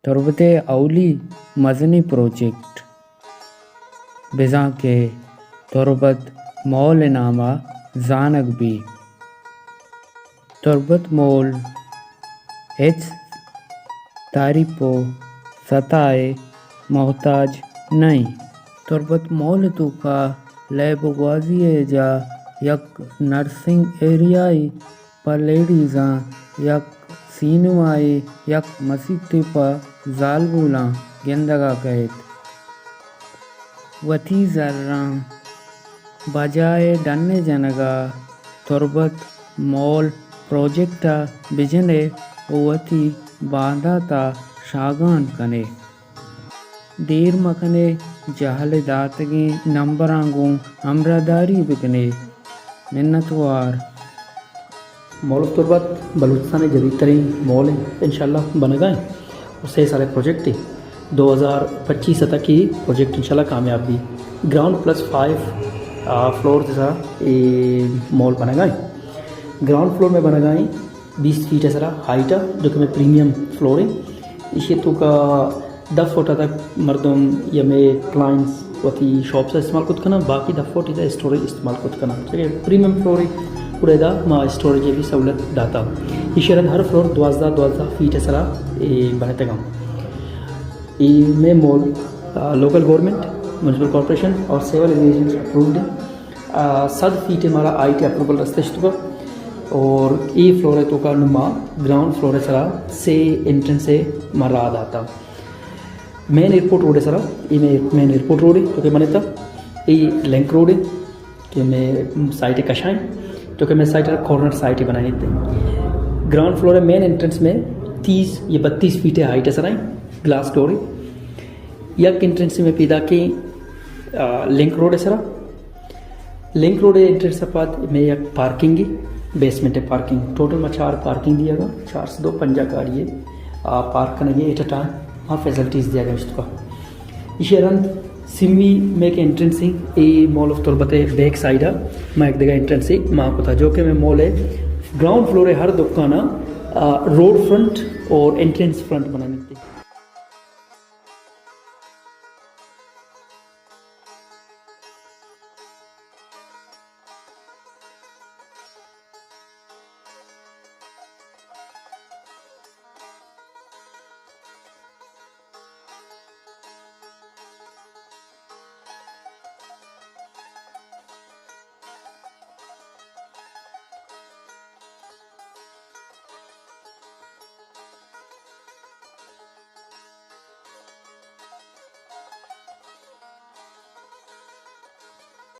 تربت ءِ اولی مزنیں پروجیکٹ، بزاں کہ تربت مال ءِ نام ءَ زانگ بیت۔ تربت مال ہچ تعریف ءُ ستا ءِ محتاج نہ اِنت۔ تربت مال ءِ توکا لیب ءُ گوازی ءِ جاہ، یک نرسنگ ایریائے پہ لیڈیزاں، یک سینمائے، یک مسیتے پہ زالبولاں گندگ ءَ کئیت۔ وتی زراں بجائے ڈن ءِ جنگ ءَ تربت مال پروجیکٹ ءَ بجن ئے ءُ وتی باندات ءَ شاگان کن ئے۔ دیر مکن ئے، جہل ءِ داتگیں نمبراں گوں ہمراہداری بکن ئے۔ منتوار۔ مال آف تربت بلوچستان ءِ جدید تریں مال اِنت، انشاءاللہ بنگا اِنت ءُ سے سال ءِ پروجیکٹ اِنت۔ دو ہزار پچیس ءَ تک اے پروجیکٹ انشاءاللہ کامیاب بیت۔ گراؤنڈ پلس فائیو، آ، فلور ءِ سرا اے مال بنگا اِنت۔ گراؤنڈ فلور ءَ مئے بنگا اِنت بیست فیٹ ءِ سرا ہائٹ ءَ، جو کہ مئے پریمیم فلور اِنت۔ ایشی ءِ توکا دہ فٹ ءَ تک مردم یا مئے کلائنٹس وتی شاپس ءَ استعمال کت کناں، باقی دہ فٹ ادا اسٹوریج استعمال کت کناں۔ چونکہ پریمیم فلور اِنت، گڑا ادا ما اسٹوریج ءِ بھی سہولت داتا۔ ایشی ءَ رند ہر فلور دوازدہ، دوازدہ فیٹ ءِ سرا اے بنتگ اَنت۔ اے مئے مال، آ، لوکل گورنمنٹ، میونسپل کارپوریشن اور سول ایڈمنسٹریشن اپرووڈ اِنت۔ آ، صد فیٹ ءِ مارا ہائٹ ءِ اپروول رستہ شتگ اور اے فلور ءِ توکا نوں ما گراؤنڈ فلور ءِ سرا سے انٹرنس ءِ ما راہ داتا۔ مین ایئرپورٹ روڈ ءِ سرا، اے مئے مین ایئرپورٹ روڈ اِنت، جو کہ منتا، اے لنک روڈ اِنت کہ مئے سائٹ ءِ کشا اِنت، جو کہ مئے سائٹ ءِ کارنر سائٹ ءَ بنائینیت۔ گراؤنڈ فلور ءِ مین انٹرنس مئے تیس یا بتیس فیٹ ءِ ہائٹ ءِ سرا اِنت، گلاس ڈور اِنت۔ یک انٹرنس مئے پیداک اِنت، آ، لنک روڈ ءِ سرا۔ لنک روڈ ءِ انٹرنس ءَ پد مئے یک پارکنگ اِنت، بیسمنٹ ءِ پارکنگ۔ ٹوٹل ما چار پارکنگ دیگ ءَ، چار سد ءُ پنجاہ گاڑی ءِ، آ، پارک کنگ ءِ ایٹ اے ٹائم ما فیسلٹیز دیگ ءَ اشتگ۔ ایشی ءَ رند سیمی مئے کہ انٹرنس اِنت، اے مال آف تربت ءِ بیک سائیڈ ءَ ما یک دگہ انٹرنسے مان کتا، جو کہ مئے مال ءِ گراؤنڈ فلور ءِ ہر دکان ءَ، آ، روڈ فرنٹ اور انٹرنس فرنٹ بنائینیت۔